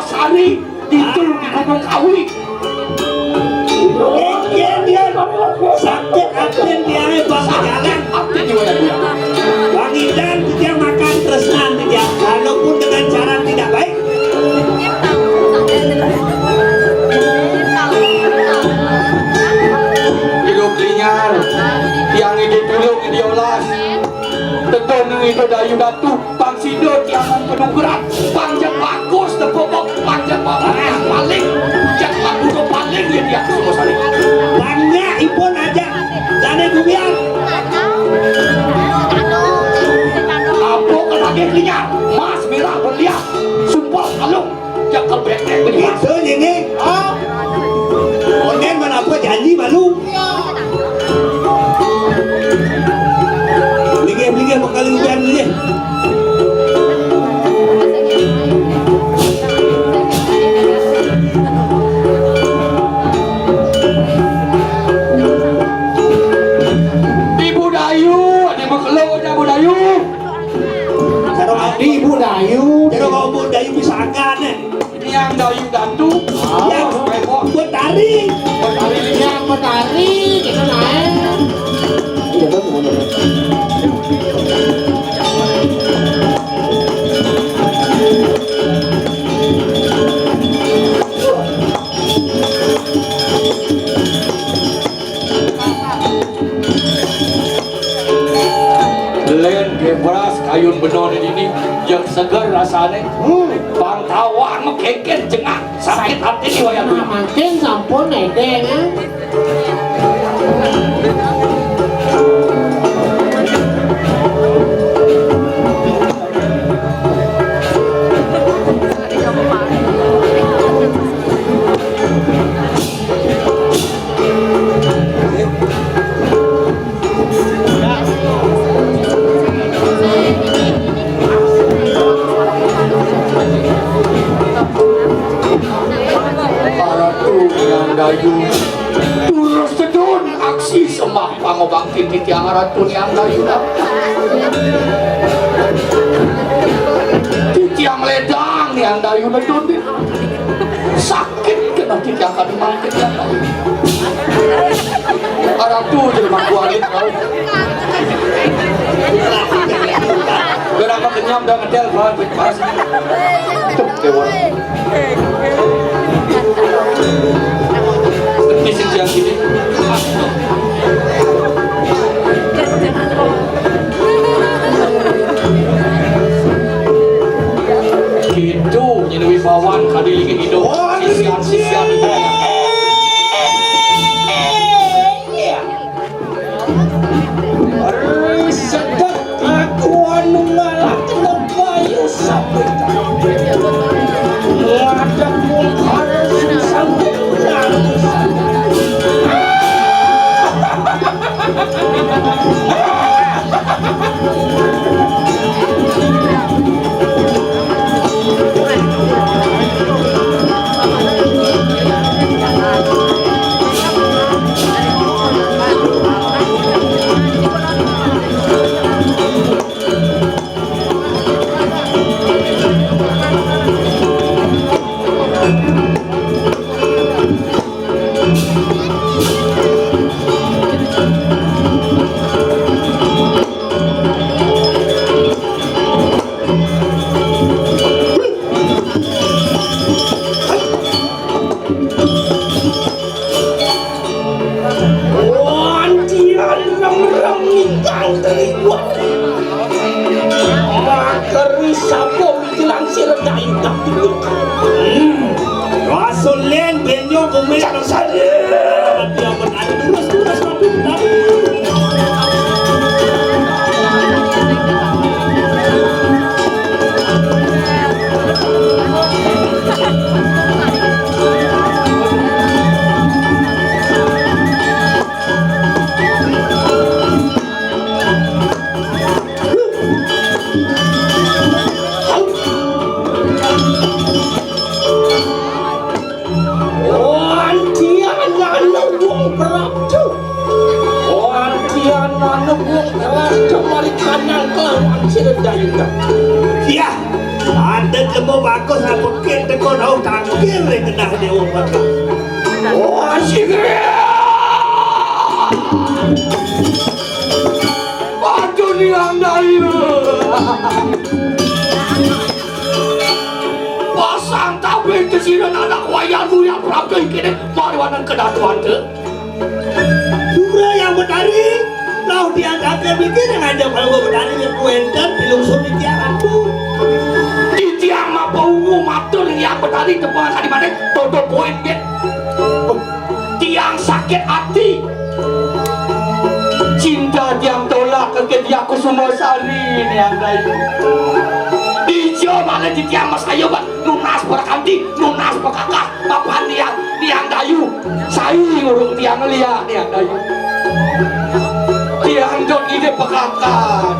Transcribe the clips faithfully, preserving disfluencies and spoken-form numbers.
Sari, itu di Gunung Kawi. Mungkin dia sakit hati, dia bang jalan. Hati di wayah dia. Bang Idan, dia makan tresnan dia. Walaupun dengan cara tidak baik. Hidup linyar, yang ini dulu, ini olas. Teton itu Dayu Datu. Pang sida tiang penuh gerak, pang jak bagus tepuk, pang jak bagus paling, jak lagu tu paling ya tiang semua saling. Banyak ipun aja, dane gubian. Apa ke lagi linyar, mas merah berlian, sumpah kalung, jak ke betek berlian. Itu ini, ah. Onen mana apa janji malu. Linggih, linggih, bakal hujan linggih. Ibu Dayu, ada makhluk aja Bu Dayu. Cara mandi Bu Dayu. Cara kau Bu Dayu bisa akan eh. Yang Dayu Datu. Yang Betari. Betari. Yang Betari, kita naik. Len ke beras kayun benar ini, yang segar rasanya. Hmm. Bang tawang mekengken jengah, sakit hati ni wayang. Nah, makin sampun edeng, eh. Aratu Niang Dayu, turus tedun aksi sembah pangobangkit titiang Aratu Niang Dayu dah. Titiang ledang Niang Dayu tedun. Sakit kena titiang kadu mangkit Niang Dayu. Aratu jelema kualit kau. Berapa kenyam dah ngedel pas. Tuh, dewa. Ini sih yang gini. Gitu, nyene wibawan kadi lingin hidup. Sisian-sisian. Sedek aku anu ngalahno bayu saputra. Ngadeg mung harus sampeyan. Wan, dia rem-rem ingkang teriwak. Makeri sapa mikilan sira dai tak dulu. Hmm. Rasul Len, benyo kumis. Cak saja. Dia benar terus, terus, tapi, tapi. Wantian anak wong Prabu. Wantian anak wong Prabu mari kanang kelawan sira dayuda. Iya, ada Bagus, aku kit teko tau tangkil le kenah Dewa Batara. Oh, asik. Aduh, niang dai. Pasang tabé kesina anak wayang Buya Prabé kene maruanan kedatuan te. Sugra Hyang Betari, rauh tiang tangkil mikir ngajak Hyang Betari nek wénten pilungsur titiang Ratu. Titiang mapa ungu matur Hyang Betari tepungan kadi manik, toto poin nggih. Tiang sakit ati. Cinta tiang tolak ke Diah Kusuma Sari, Niang Dayu. Dija malih titiang masaya bak nunas prakanti, nunas pakakah, mapan Niang, Niang Dayu. Sai urung tiang liak, Niang Dayu. Tiang dot ngidih pakakah.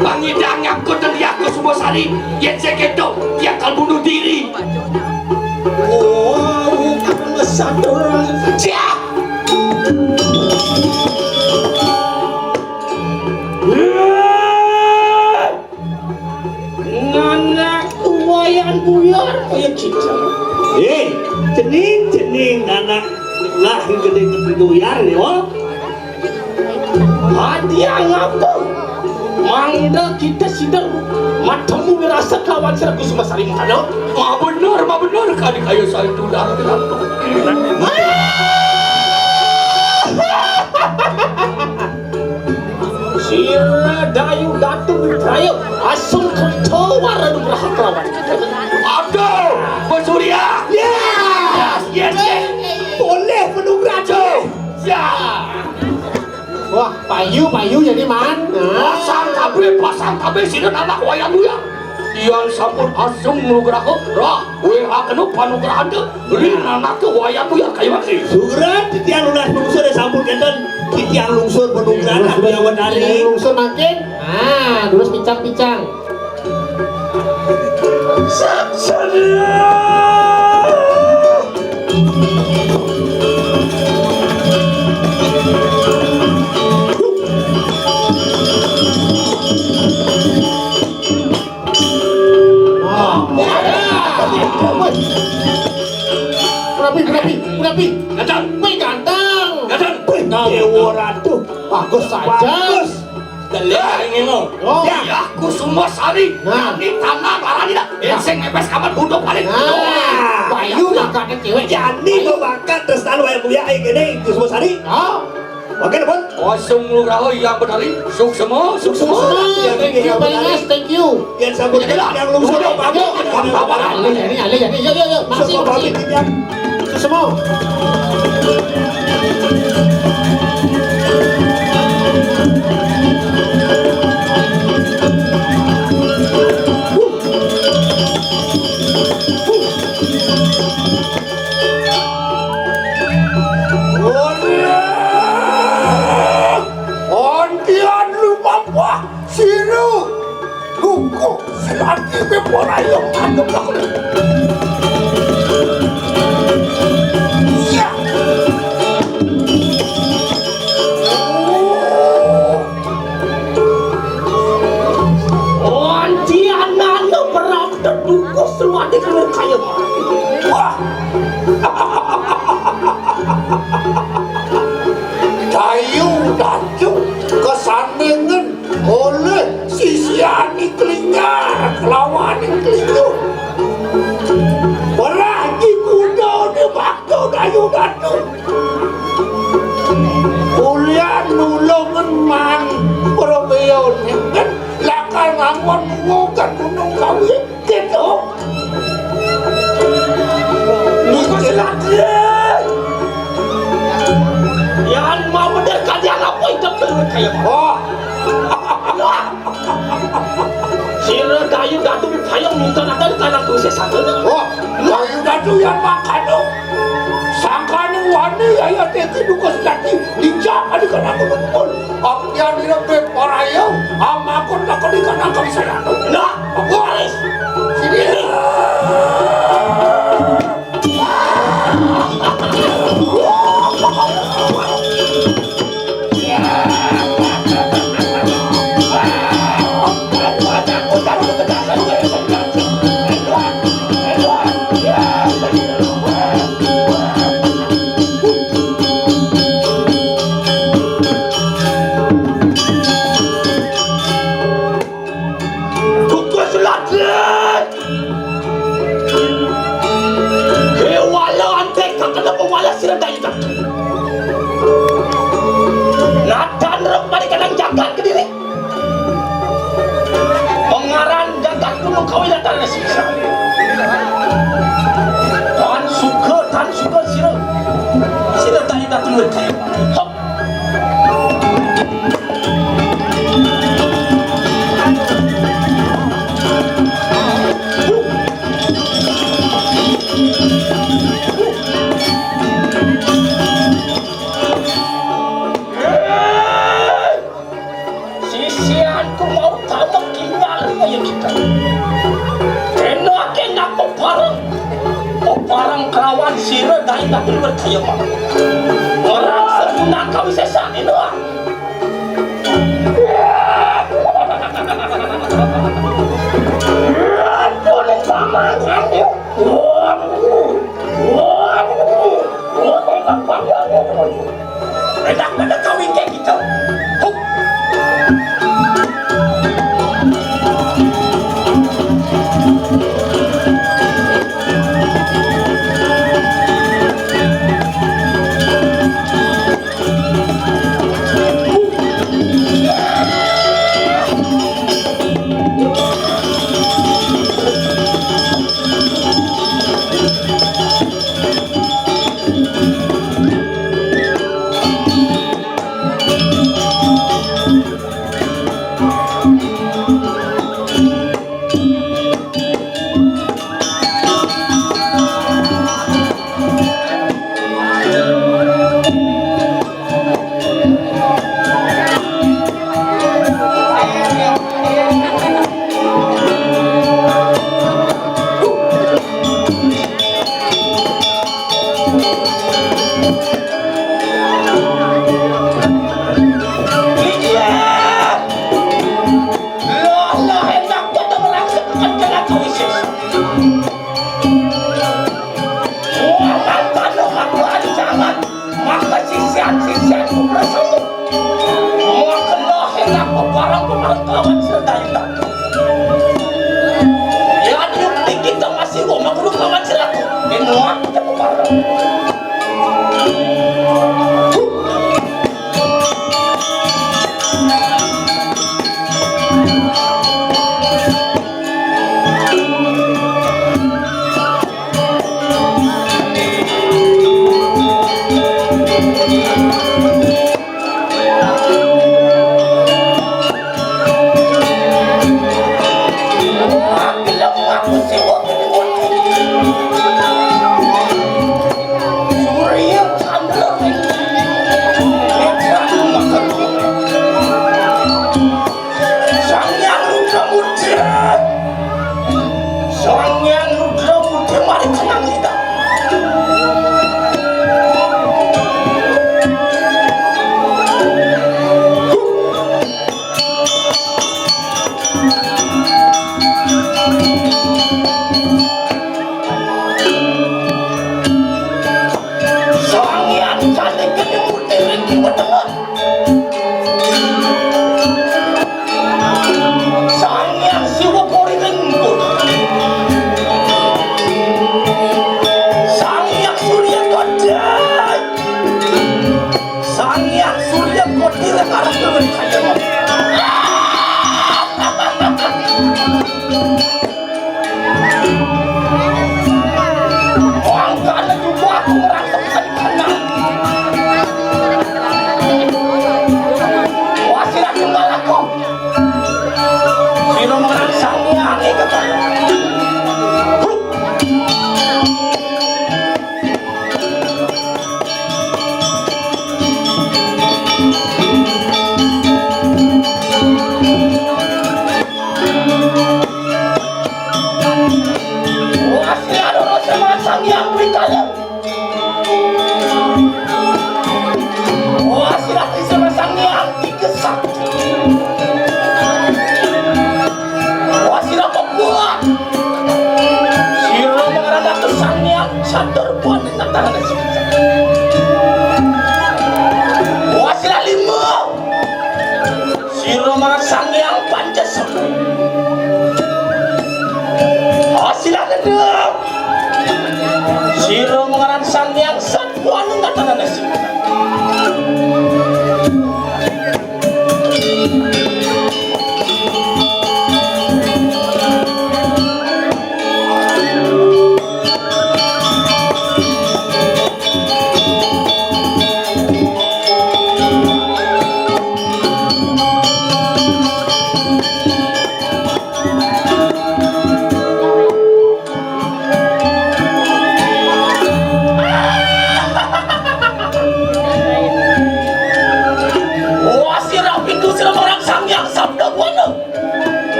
Pangidang nyangkut Diah Kusuma Sari, yén sing kéto, tiang kal bunuh diri. Oh, bukan mesat orang. Siap. Nganak wayan buyar kaya cicak. Eh, cening-cening anak lah gedé buyar nih, oh. Hadiah ngapa? Mangda kita sida matemu wirasa kelawan Sira Kusuma Sari mangkana? Ma bener, ma bener kadi kaya saitulah. Sira Dayu Datu Wipraya asung kerta wara nugraha kelawan. Aduh, Pak Surya. Ya. Yes, yes, yes. Boleh menugraha. Ya. Wah, payu, payu jadi man. Nah. Pasang kabeh, pasang kabeh sira anak wayang luya. Yan sampun asung nugraha, rah, wéhakena panugrahane ring anake wayang luya kaya mangke. Sugra titiang nunas lungsur ya sampun kenten. Titiang lungsur panugrahan Datu Hyang Betari. Lungsur mangkin. Ah, terus pincang-pincang. Saksana. Rapi, rapi, rapi. Ganteng. Wih, ganteng. Ganteng. Wih, Dewa Ratu. Bagus saja. Bagus. Delik ring ngono. Oh. Ya, aku semua sari. Nah. Ini tanah larang tidak. Nah. Sing ngepes kamar butuh paling. Nah. Payu bakatnya cewek. Jani bakat tresnan wayang kuya ae kene, Gus Sari. Oh. Oke, Bos. Kosong Nugraha Hyang Betari. Suksema, suksema. Suksema. Ya, thank you, Pak Dinas. Thank you. Yang sambut yang lungsur, Pak. Yuk, Pak. Alih, alih, alih, alih. Yuk, yuk, yuk. Masih, masih. Suksema. Ora! Antian lumapah sira. Kukuh selati beporaya ngadep aku. Ya. Antianana perang tedukuh selati kelir kaya mati. Wah. Dayu Datu kesandingan oleh sisiani Klinyar kelawan Klinyur. Beraji kuda di bakto Dayu Datu. Ulian nulungan man Probeon kan lakar ngangon ngugat Gunung Kawi. Gitu. Lupa silat. Yan mau bener kalian apa hidup terus kayak. Oh. Sira Dayu Datu dipayung minta nata di tanah tulis sana. Oh, Dayu Datu yang makan tu. Sangkane wani ayat itu duka sejati. Licak ada kena aku betul. Aku yang direpek orang ayam. Amakun tak kena kami saya. Nah, aku waris. Sini. Sira dai batul berkaya mah. Ora segunang kawisésan ino. Boleh pamangan yo. Enak bener kawin kayak gitu. Hup. Loh, loh, enak ketemu langsung ke tengah khusus. Wah, mangkana aku ancaman. Maka sisian-sisianku bersama. Maka loh, enak barang pemangkaman sedang. Ya, yuk, kita masih rumah guru kawan selaku. Enak ketemu barang. Sang Hyang Rudra Mudra. Sang Hyang Rudra Mudra mari tenang kita. Sang Hyang Candi Geni Murti ring Kiwa Tengah. Sang Hyang Siwa Kori Renggut. Sang Hyang Surya Kodai. Sang Hyang Surya Koti rek arep turun kaya. Mangkane juga aku merasa senang. Wasilah tunggal aku. Sira marang Sang Hyang Eka. Wah, sira ora semangat Sang Hyang Wikaya. Wah, sira ora semangat Sang Hyang Wikesa. Wah, sira kok kuat. Sira mengarang aku Sang Hyang catur pun tentang. Wah, sira lima. Sira marang Sang Hyang Pancasila. Asila gendeng. Sira marang Sang Hyang Satwa Nunggatanan Asih.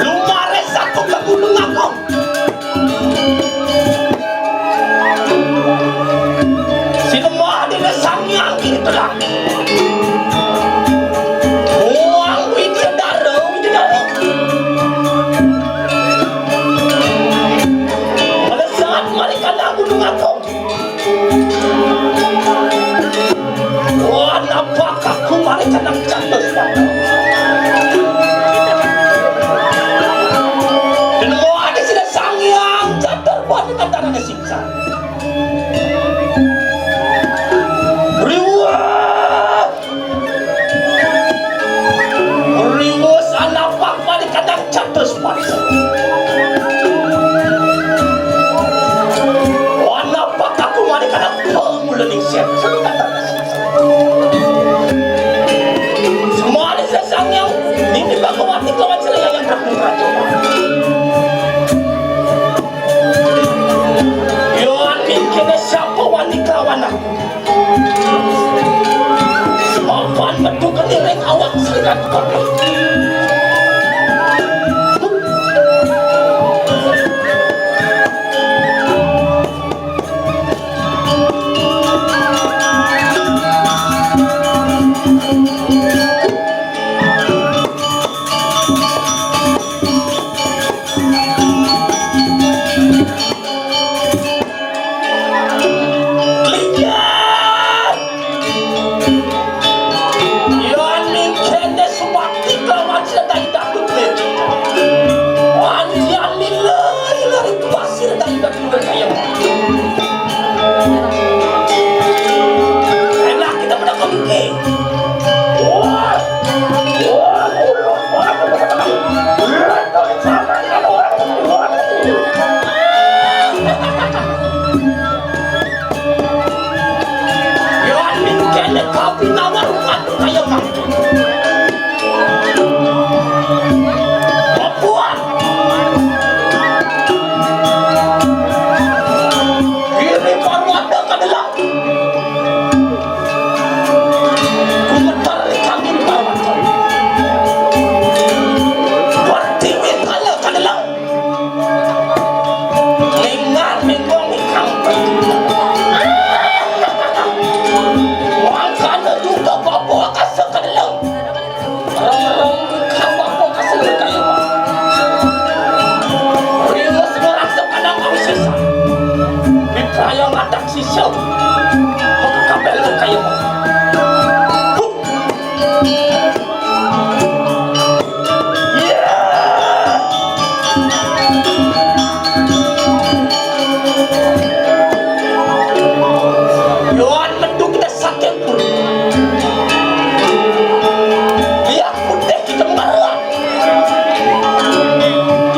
Lumaris aku ka Gunung Agung. Sinembah dina Sang Hyang Widhi Tulang. Muang Widya Dara Widya Dara. Melesat mari ka Gunung Agung. Wah, napak aku mari kanang catur. Dan wah, ada sida Sang Hyang Catur, wah, di tantangan singsa. Riwah. Riwus anapak mani kadang catus mata. Anapak aku mani kadang pemula ningsir. Semua ada sesang yang ini bagawati kelawan seraya yang berkurang. Yohan mikirnya siapa wani kelawan aku. Mapan metu keliring awak sirat kopi. Klinyah! Yan mingkene sumakti kelawan sedai dangdut. Anjian lila, lila ring pasir dangdut kaya. Enak kita pada komiki. Yohan mingkene kopi nawar waktu kaya mangkuk. Papuan. Kiri parwata kadelang. Kumetar kami parwata. Pertiwi kala kadelang. Lengar mengong ikam. Wangkana juga bapa akasa kadelang. Rong-rong ikam bapa akasa kadelang. Ringus ngarasa kadang kami sisa. Mitraya ngadak sisa. Maka kabel kaya. Yohan mendung kita sakit pun. Lihat putih kita marah.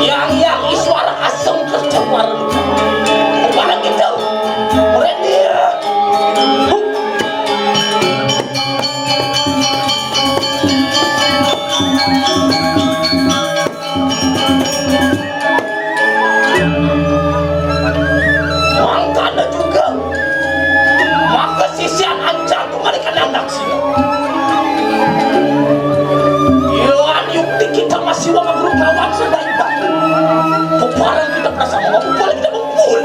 Yang yang iswara asam kerja marah. Kepada kita. Ready. Mangkana juga, maka sisian anjang kembali ke anak sini. Yohan yukti kita masih wama guru kawan sedai batu. Peparang kita perasaan wama pukul kita bempul.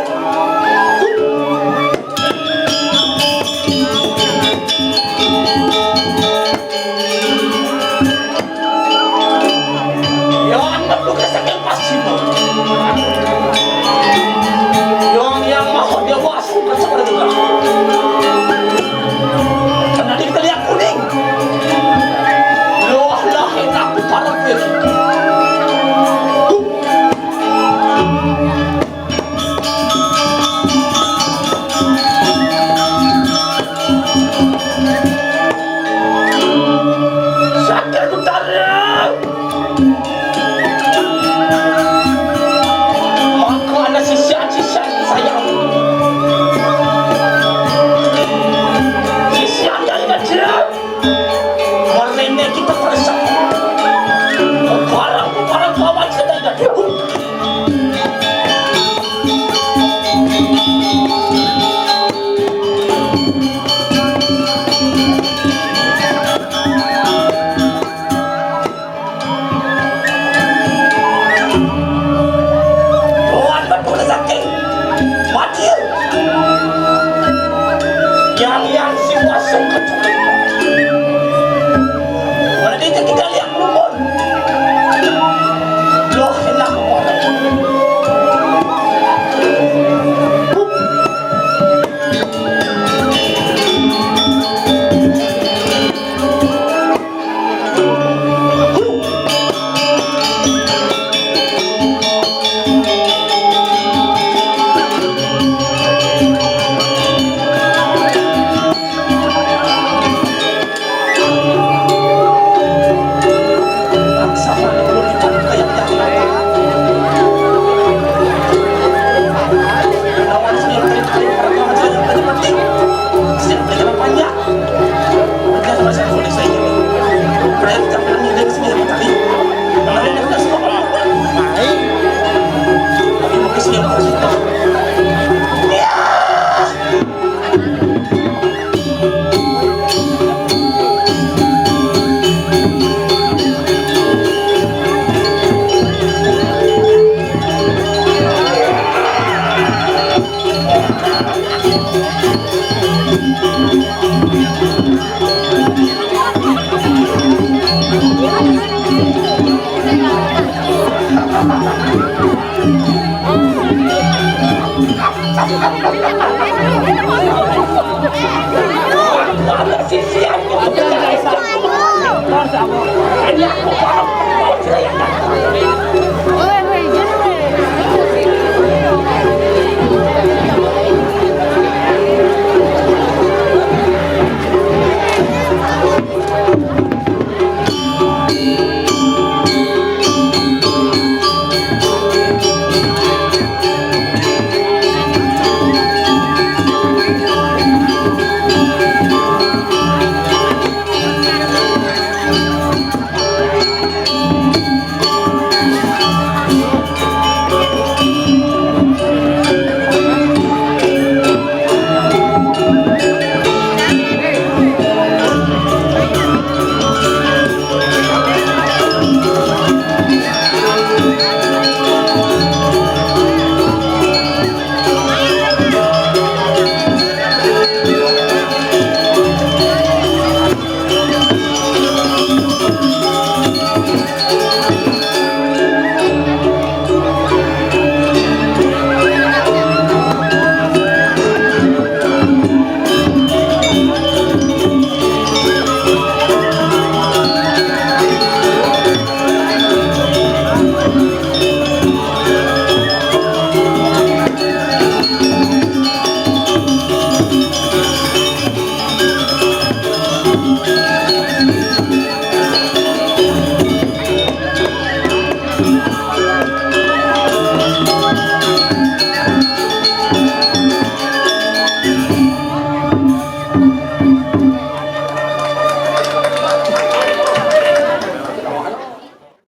Yang metu ke saking pasima. Yang yang maha dewa suka seperti itu. Karena di teliak kuning. Loh lah enak para kiri. Sakit utara. Maka ada sisian-sisian saya. Sisian dari kecil. Marlene kita perasa. Parang, parang kawan sedang dah. Yang Mana dia kita lihat belum pun. Loh, enak pun.